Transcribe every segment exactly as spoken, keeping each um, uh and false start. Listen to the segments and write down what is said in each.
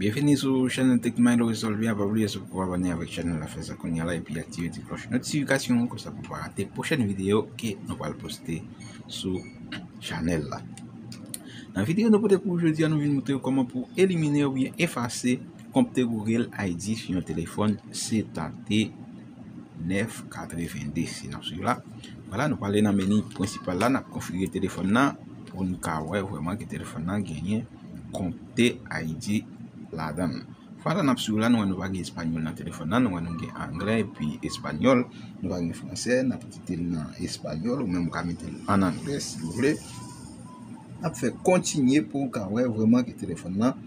Byenveni sou chanèl Tech Milo Resolve a. Pa bliye si w poko abòne avèk chanèl la, fè sa kounye a la epi aktive ti klòch notifikasyon an, konsa pou pa rate pwochèn videyo ke nou pral poste sou chanèl la. Nan videyo nou pote pou ou jodi a, nou vin montre w kòman pou elimine oubyen efase konpte Google I D sou yon telefòn C T T nèf katrevenndis. Si n ap swiv la, vwala, nou prale nan meni prensipal la, n ap konfigire telefòn nan pou n ka wè vrèman ke telefòn nan genyen konpte I D ladan l. Vwala, n ap swiv la, nou wè nou pa gen espanyòl nan telefòn nan, nou wè nou gen anglè epi espanyòl, nou pa gen fransè, n ap kite l nan espanyòl, ou menm ou ka mete l an anglè si w vle. N ap fè kontinye pou w ka wè vrèman ke telefòn nan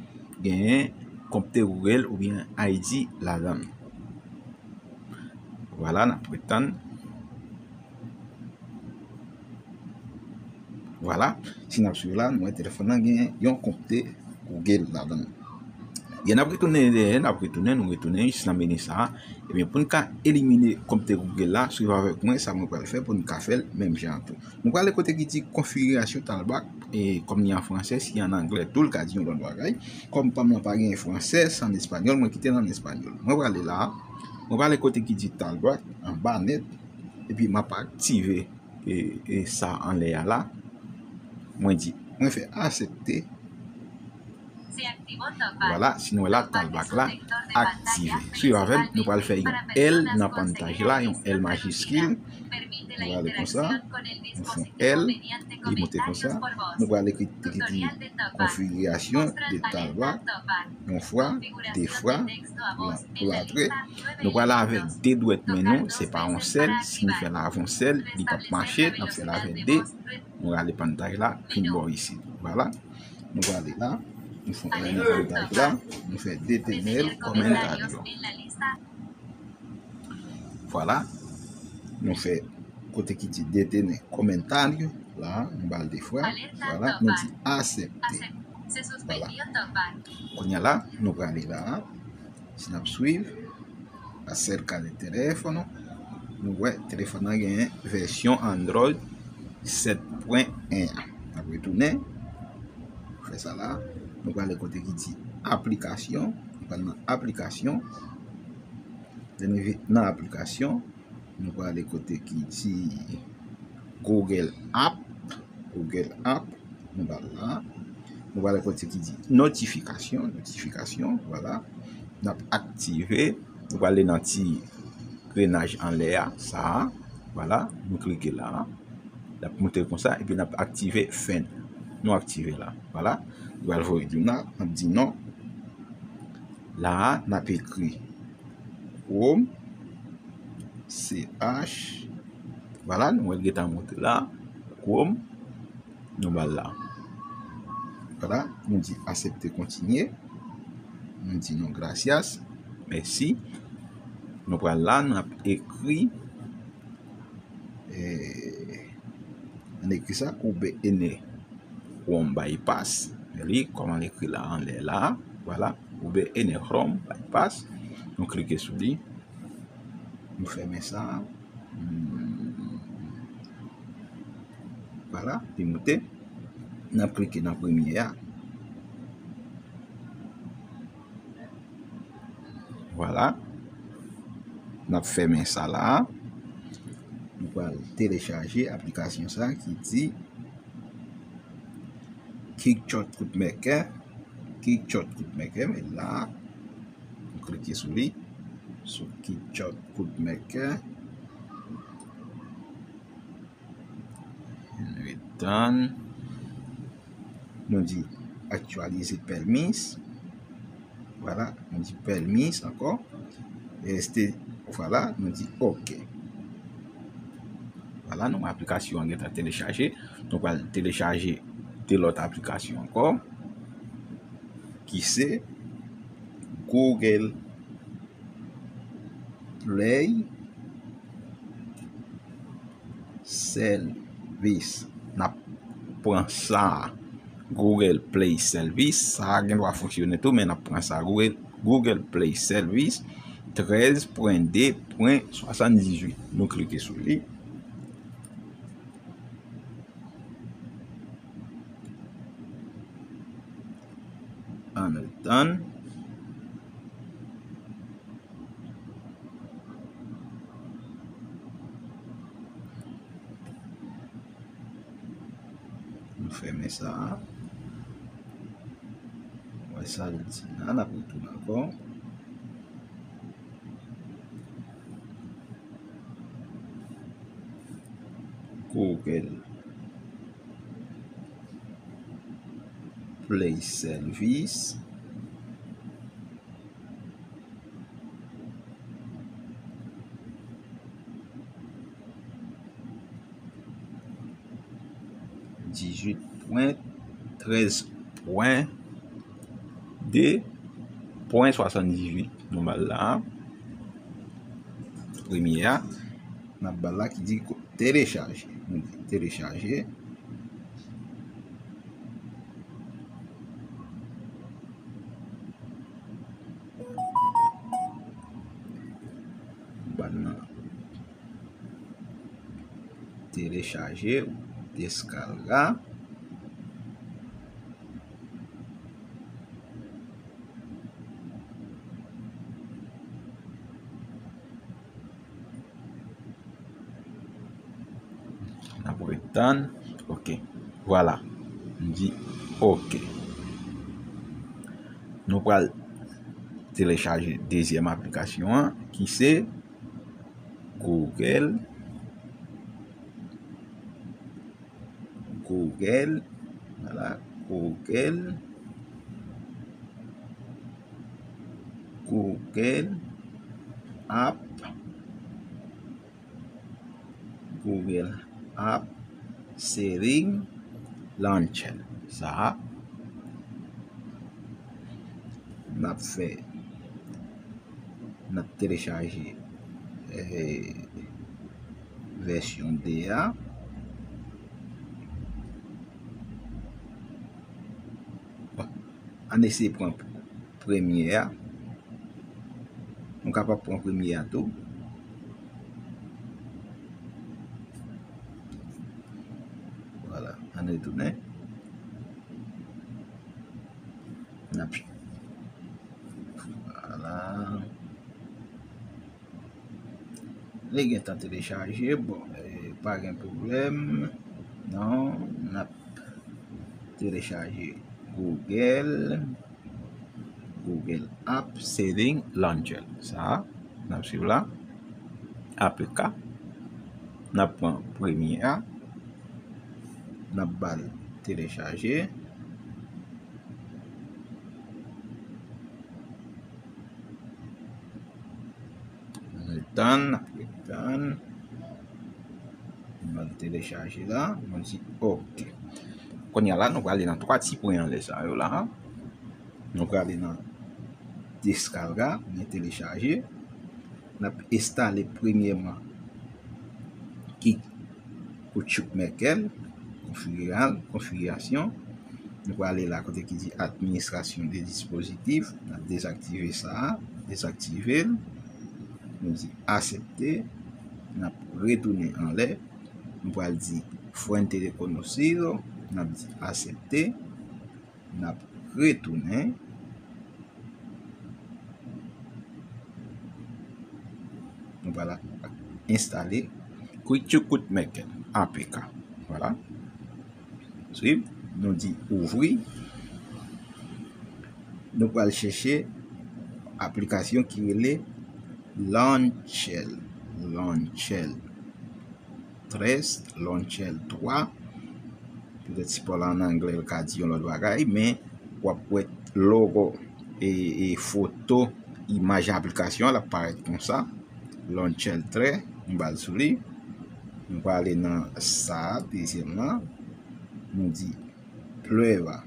genyen konpte Google oubyen I D ladan l. Vwala, n ap ret tann. Vwala, si n ap swiv la, nou wè telefòn nan gen yon konpte Google ladan l. Byen, n ap retounen dèyè, n ap retounen, nou retounen jis nan meni sa a. Ebyen, pou n ka elimine konpte Google la, swiv avèk mwen sa mwen pral fè pou n ka fè l menm jan an tou. Nou prale kote ki di konfigirasyon Talkback, e kòm li an fransè, si an anglè tou, l ka di yon lòt bagay. Kòm pa m nan pa gen fransè, se an espanyòl, mwen kite l an espanyòl. Mwen prale la, mwen prale kote ki di Talkback, anba nèt, epi m ap aktive e, e sa anlè a la. Mwen di, mwen fè aksepte. Vwala, si nou wè la, Talkback la aktive. Swiv avè m, nou pral fè yon L nan pantaj la, yon L majiskil. Nou prale konsa, nou fè yon L, li monte konsa. Nou prale ki, ki, ki konfigirasyon de Talkback, yon fwa, de fwa, pou, pou antre. Nou prale avèk de dwèt men nou, se pa yon sèl. Si nou fè l avè yon sèl, li p ap mache, n ap fè l avèk de. Nou rale pantaj la, vin bò isit. Vwala. Nou prale la. Nou fè yon pantaj la. Nou fè detener comentario. Vwala. Nou fè kote ki di detener comentario. La, nou ba l de fwa. Vwala. Nou di aksepte. Vwala. Kounye a la, nou prale la. Si n ap swiv, acerca del teléfono, nou wè telefòn nan genyen vèsyon Android sèt pwen en an. N ap retounen, fè sa la, nou prale kote ki di aplikasyon, nou pral nan aplikasyon, lè nou rive nan aplikasyon, nou prale kote ki di Google App, Google App, nou ba l la. Nou prale kote ki di notifikasyon, notifikasyon, vwala. N ap aktive, nou prale nan ti grenaj anlè a, sa a, vwala, nou klike la. L ap montre konsa, epi n ap aktive fen. Nou aktive la, vwala. Li pral voye di nou la, n ap di non. La a, n ap ekri Chrome, C H, vwala, nou wè l gentan monte la, Chrome, nou ba l la. Vwala, nou di aksepte kontinye, nou di non, gracias, mèsi. Nou pral la, n ap ekri, eh, n ekri sa, Ube Ene Chrome Bypass. Li, kòman l ekri la, anlè la, vwala, Ube Ene Chrome Bypass. Nou klike sou li. Nou fèmen sa. Hmm. Vwala, li monte. N ap klike nan premye a. Vwala. N ap fèmen sa la. Nou pral telechaje aplikasyon sa ki di Kickshot Codemeker. Kickshot Codemeker, men la, nou klike sou li. Sou Kickshot Codemeker. Nou tann. Nou di aktyalize pèmis. Vwala, nou di pèmis ankò. Reste, vwala, nou di oke. Vwala, nou wè aplikasyon an gentan telechaje. Nou pral telechaje de lòt aplikasyon ankò, ki se Google Play Service. N ap pran sa, Google Play Service. Sa a gen dwa fonksyone tou, men n ap pran sa, Google, Google Play Service trèz pwen de pwen swasanndizuit. Nou klike sou li. Ann tann. Sa. Wè sa l di la, n ap retounen ankò. Google Play Service. Dizuit pwen, trèz pwen de pwen swasanndizuit. Nou ba l la. Premye a, n ap ba l la ki di ko-, telechaje. Nou di telechaje. Ba l nan. Telechaje ou deskarga. N ap ret tann. Ok. Vwala. M di ok. Nou pral telechaje dezyèm aplikasyon an, ki se Google, Google, vwala, Google, Google App, Google App Setting Launcher. Sa a, n ap fè, n ap telechaje, eh, vèsyon de a. Bon, ann eseye pran premye a. Nou kapab pran premye a tou. Vwala, ann retounen. N ap, vwala. Li gentan telechaje, bon, eh, pa gen pwoblèm. Non, n ap telechaje Google, Google App Setting Launcher. Sa a, n ap swiv la. A P K. N ap pran premye a. N ap ba l telechaje. N ap tann, n ap tann. N ap telechaje la, nou di ok. Kounye a la, nou prale nan twa ti pwen anlè sa yo la. Nou prale nan deskarga, oubyen telechaje. N ap enstale premyèman kit Kaoutchouc Merkel, konfigiral, konfigirasyon. Nou prale la kote ki di administration des dispositifs, n ap dezaktive sa a, dezaktive l. Nou di aksepte, n ap retounen anlè. Nou pral di fuente reconocido, n ap di aksepte. N ap retounen. Nou pral enstale Kaoutchouc Merkel, A P K. Vwala. Swiv. Nou di ouvri. Nou pral chèche aplikasyon ki rele Launcher. Launcher. Tres, Launcher twa. Petèt si pa w la an anglè, l ka di yon lòt bagay, men w ap wè logo e, e foto, imaj aplikasyon an, l ap parèt konsa. Launcher tres, nou ba l sou li. Nou prale nan sa a, dezyèm lan. Nou di prueba.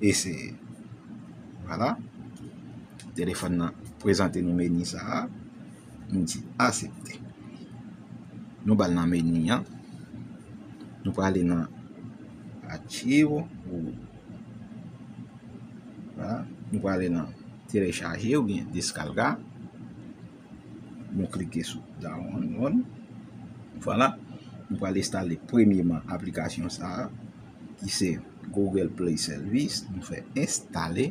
Eseye. Vwala. Telefòn nan prezante nou meni sa a. Nou di aksepte. Nou ba l nan meni an. Nou prale nan archivo. Vwala. Nou prale nan telechaje oubyen deskarga. Nou klike sou download. Vwala. Nou pral enstale premyèman aplikasyon sa a, ki se Google Play Service. Nou fè enstale.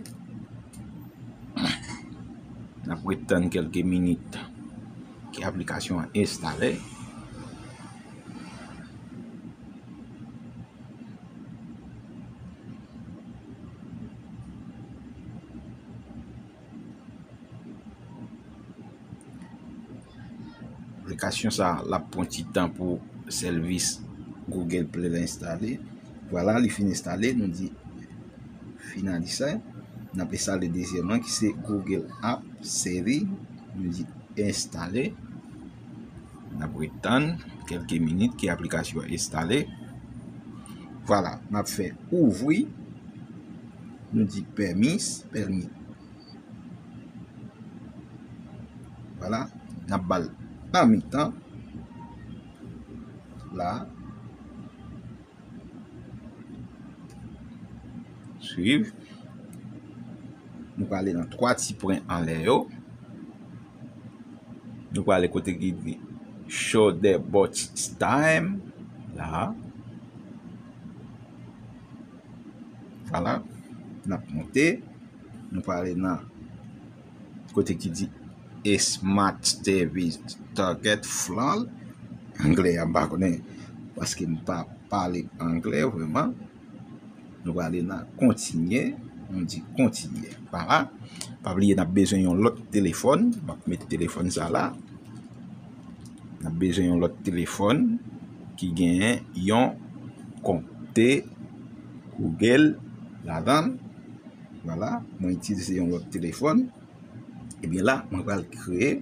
N ap ret tann kèlke minit ke aplikasyon an enstale. Aplikasyon sa a, l ap pran ti tan pou sèvis Google Play la enstale. Vwala, li fin enstale, nou di finalize. N ap enstale dezyèm lan ki se Google App Center. Nou di enstale. N ap ret tann kèlke minit ke aplikasyon an enstale. Vwala, n ap fè ouvri. Nou di pèmis, pèmi. Vwala, n ap ba l nan mitan. La. Swiv. Nou prale nan twa ti pwen anlè yo. Nou prale kote ki di Show the Bot Time. La. Vwala. N ap monte. Nou prale nan kote ki di Smart T V Target Flaw. Anglè a, m pa konnen, paske m pa pale anglè vrèman. Nou prale nan kontinye. Nou di kontinye. Vwala. Pa bliye, n ap bezwen yon lòt telefòn. M ap mete telefòn sa la. N ap bezwen yon lòt telefòn ki genyen yon kont Google ladan l. Vwala, mwen itilize yon lòt telefòn. Ebyen la, mwen pral kreye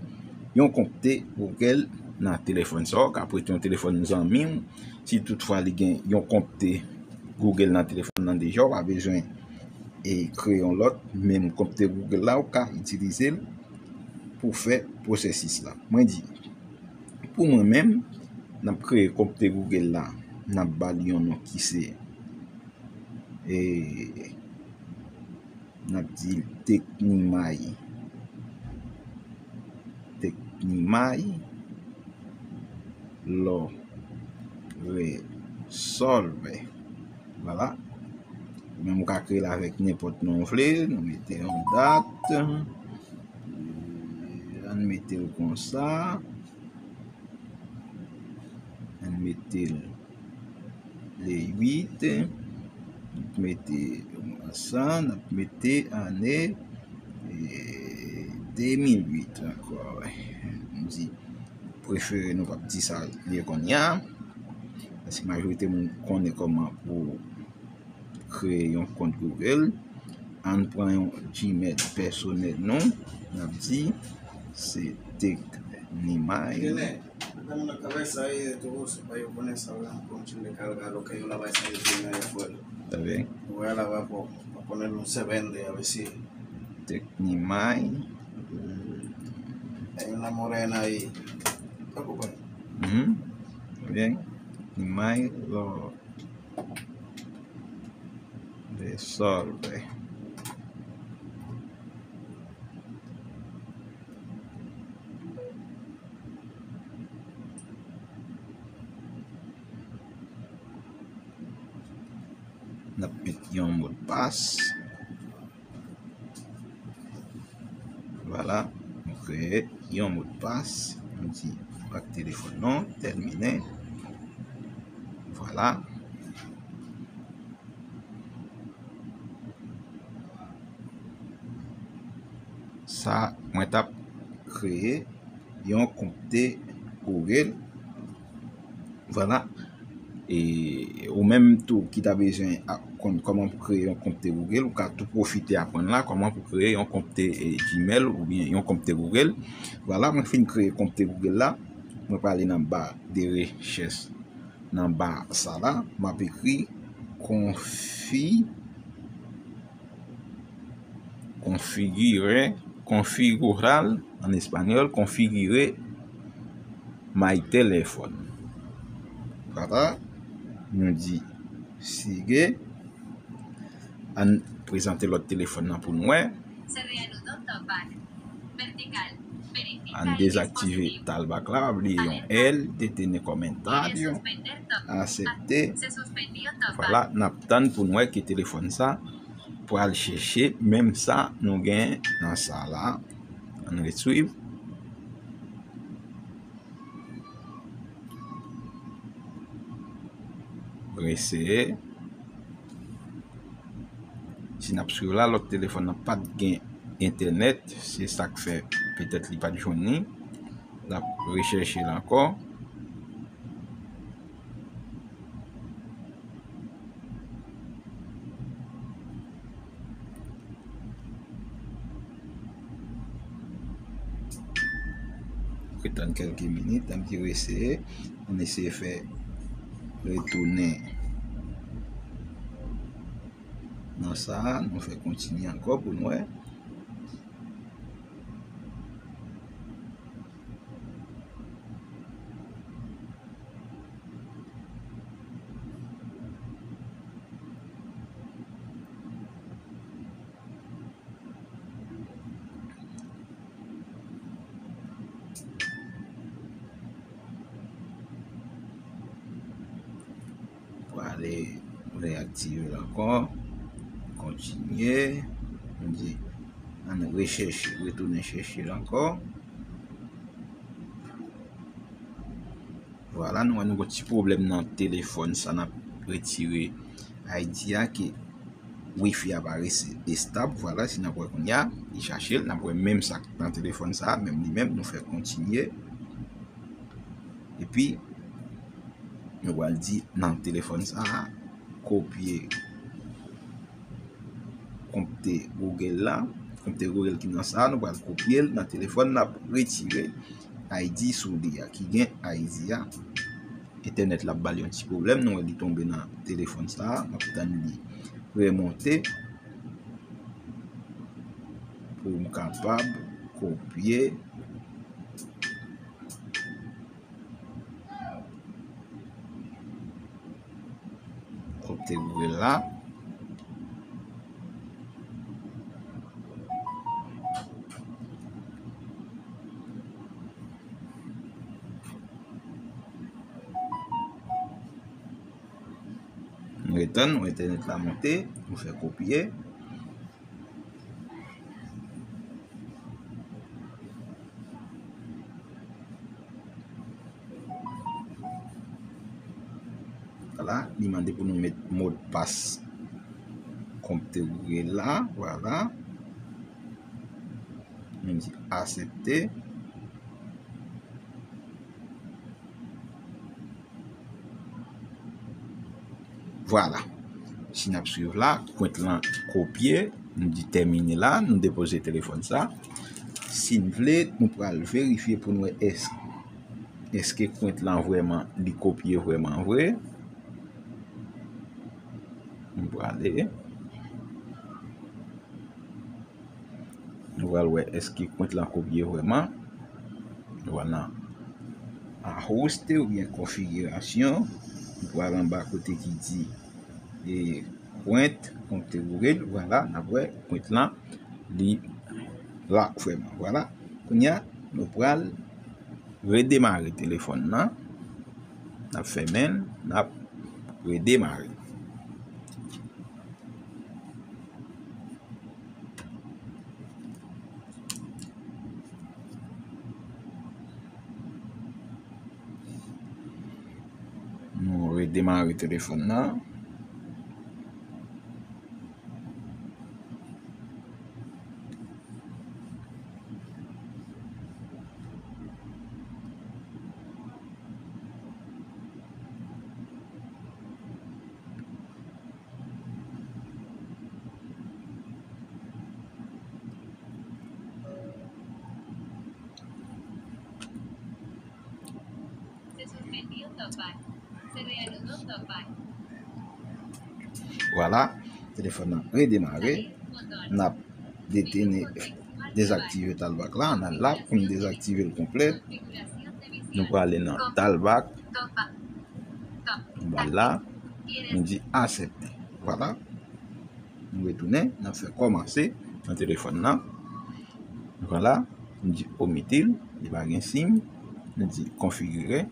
yon kont Google nan telefòn sa a. Ou ka prete yon telefòn zanmi w. Si toutfwa li gen yon kont Google nan telefòn nan deja, ou pa bezwen e kreye yon lòt. Menm kont Google la, ou ka itilize l pou fè pwosesis la. Mwen di, pou mwen menm, n ap kreye kont Google la, n ap ba l yon non ki se, e, n ap di l Teknimay. Teknimay Lò Resolve. Vwala. Ou menm ou ka kreye l avèk nenpòt non w vle. Nou mete yon dat. Ann mete l konsa. Ann mete l le uit. N ap mete mwa sa, n ap mete ane, e, de mil uit ankò. M di, prefere nou p ap di sa l ye kounye a. Paske majorite moun konnen kòman pou kreye yon kont Google. Ann pran yon Gmail pèsonèl nou. N ap di, se Teknimay. Genlè, lè moun nan travay sa ye tou, se pa yo konnen sa, yo kontinye kal gade, ok, yo la bay sa yo te nan efò yo. Talè. Wè la rapò, pa konnen nou sèvèn de avè si. Teknimay. Ay, una morena ahí. Preocupa. Mhm. Bien. Teknimay, lo Resolve. N ap met yon modpas. Vwala, nou kreye yon modpas. Nou di ak telefòn nou, tèmine. Vwala. Sa, mwen t ap kreye yon kont Google. Vwala. E ou menm tou ki ta bezwen ap konn kòman pou kreye yon kont Google, ou ka tou pwofite aprann la kòman pou kreye yon kont, e, Gmail oubyen yon kont Google. Vwala, mwen fin kreye kont Google la. Mwen prale nan ba de rechèch. Nan ba sa la, m ap ekri konfi Configure, configurar, an espanyòl, configure my telephone. Vwala, nou di sigue. Ann prezante lòt telefòn nan pou n wè. Se reanudó TalkBack. Vertical. Ann dezaktive TalkBack la, bliye yon L, detener comentario, acepte. Vwala, n ap tann pou n wè ke telefòn sa pral chèche menm sa nou gen nan sa la. Ann reswiv. Reseye. Si n ap swiv la, lòt telefòn nan pa t gen entènèt, se sa k fè petèt li pa t jwenn li. N ap rechèche l ankò. Retann kèlke minit, n ap di reseye. Ann eseye fè retounen nan sa a, nou fè kontinye ankò pou n wè. Prale reyaktive l ankò. Kontinye. Nou di, ann rechèche, retounen chèche l ankò. Vwala, nou wè nou gon ti pwoblèm nan telefòn sa, n ap retire I D a ke Wi-Fi a pa rete estab. Vwala, si n ap wè kounye a, li chache l, n ap wè menm sa k nan telefòn sa a, menm li menm, nou fè kontinye. Epi, nou pral di nan telefòn sa a, kopye konpte Google la, konpte Google ki nan sa a, nou pral kopye l nan telefòn, n ap retire I D sou li a, ki gen I D a. Entènèt la ap ba l yon ti pwoblèm, nou wè li tonbe nan telefòn sa a, n ap tann li remonte pou m kapab kopye Konpte Google la. Nou retann, nou entènèt la monte, nou fè kopye. Vwala, li mande pou nou met modpas konpte Google la. Vwala. Nou di aksepte. Vwala. Si n ap swiv la, kwent lan kopye, nou di tèmine la, nou depoze telefòn sa. Si n vle, nou pral verifye pou n wè èske, èske kwent lan vrèman, li kopye vrèman vre. Nou prale. Nou pral wè èske kwent lan kopye vrèman. Nou pral nan ajuste oubyen konfigirasyon. Nou pral anba kote ki di, e, kwent, konpte Google. Vwala, n ap wè kwent lan, li la vrèman. Vwala. Kounye a, nou pral redemare telefòn nan. N ap fèmen l, n ap redemare. Nou redemare telefòn nan. Vwala, telefòn nan redemare. N ap detene, dezaktive Talkback la. N al la pou n dezaktive l konplè. Nou prale nan Talkback. Nou ba l la. Nou di aksepte. Vwala. Nou retounen, n ap fè kòmanse nan telefòn nan. Vwala, nou di omite l, li pa gen siy. Nou di konfigire.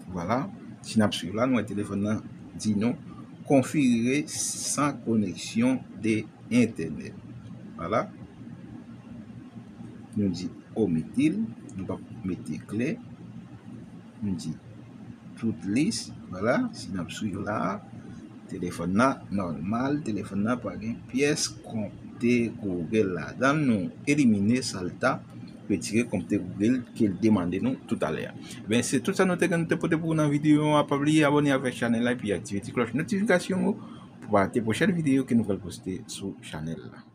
Vwala, si n ap swiv la, nou wè telefòn nan di nou konfigire san koneksyon de entènèt. Vwala. Nou di omite l, nou p ap mete kle. Nou di tout lis, vwala, si n ap swiv la, telefòn nan nòmal, telefòn nan pa gen pyès konpte Google ladan l, nou elimine sa l ta retire kòmantè Google ke l demande nou toutalè a. Ebyen, se tout sa nou te gen nou te pote pou ou nan videyo a. Pa bliye abòne avèk chanèl la epi aktive ti klòch notifikasyon ou pou pa rate pwochèn videyo ke nou pral poste sou chanèl la.